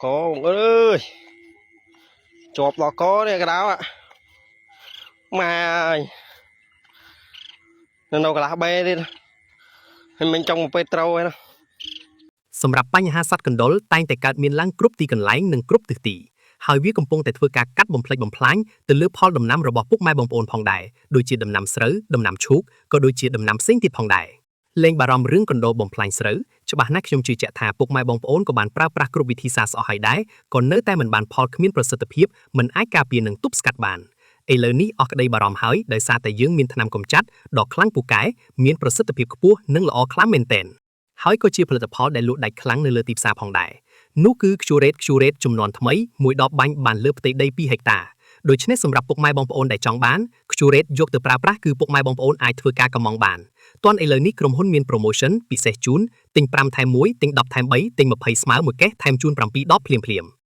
កបងអើយជាប់ដល់កនេះកដៅម៉ែអើយនៅនៅកន្លះបេទៀតហើយមិញចង់មកពេលត្រូវហើយណា សម្រាប់បញ្ហាសត្វកណ្ដុរតែងតែកើតមានឡើងគ្រប់ទីកន្លែងនិងគ្រប់ទិសទីហើយវាកំពុងតែធ្វើការកាត់បំផ្លិចបំផ្លាញទៅលើផលដំណាំរបស់ពុកម៉ែបងប្អូនផងដែរដូចជាដំណាំស្រូវដំណាំឈូកក៏ដូចជាដំណាំផ្សេងទៀតផងដែរលែងបារម្ភរឿងកណ្ដុរបំផ្លាញស្រូវច្បាស់ណាស់ខ្ញុំជឿជាក់ថាពុកម៉ែបងប្អូនក៏បានប្រើប្រាស់គ្រប់វិធីសាស្ត្រអស់ហើយដែរក៏នៅតែមិនបានផលគ្មានប្រសិទ្ធភាពមិនអាចការពារនិងទប់ស្កាត់បានឥឡូវនេះអស់ក្តីបារម្ភហើយដោយសារតែយើងមានថ្នាំកម្ចាត់ដ៏ខ្លាំងពូកែមានប្រសិទ្ធភាពខ្ពស់និងល្អខ្លាំងមែនទែន ហើយក៏ជាផលិតផលដែលលក់ដាច់ខ្លាំងនៅលើទីផ្សារផងដែរនោះគឺ Curate Curate ចំនួនថ្មីមួយដបបាញ់បានលើផ្ទៃដី2ហិកតាដូច្នេះសម្រាប់ពុកម៉ែបងប្អូនដែលចង់បាន Curate យកទៅប្រើប្រាស់គឺពុកម៉ែបងប្អូនអាចធ្វើការកម្មង់បានទាន់ឥឡូវនេះក្រុមហ៊ុនមាន promotion ពិសេសជូនទិញ5ថែម1ទិញ10ថែម3ទិញ20ស្មើមួយកេសថែមជូន7ដបភ្លាមៗ។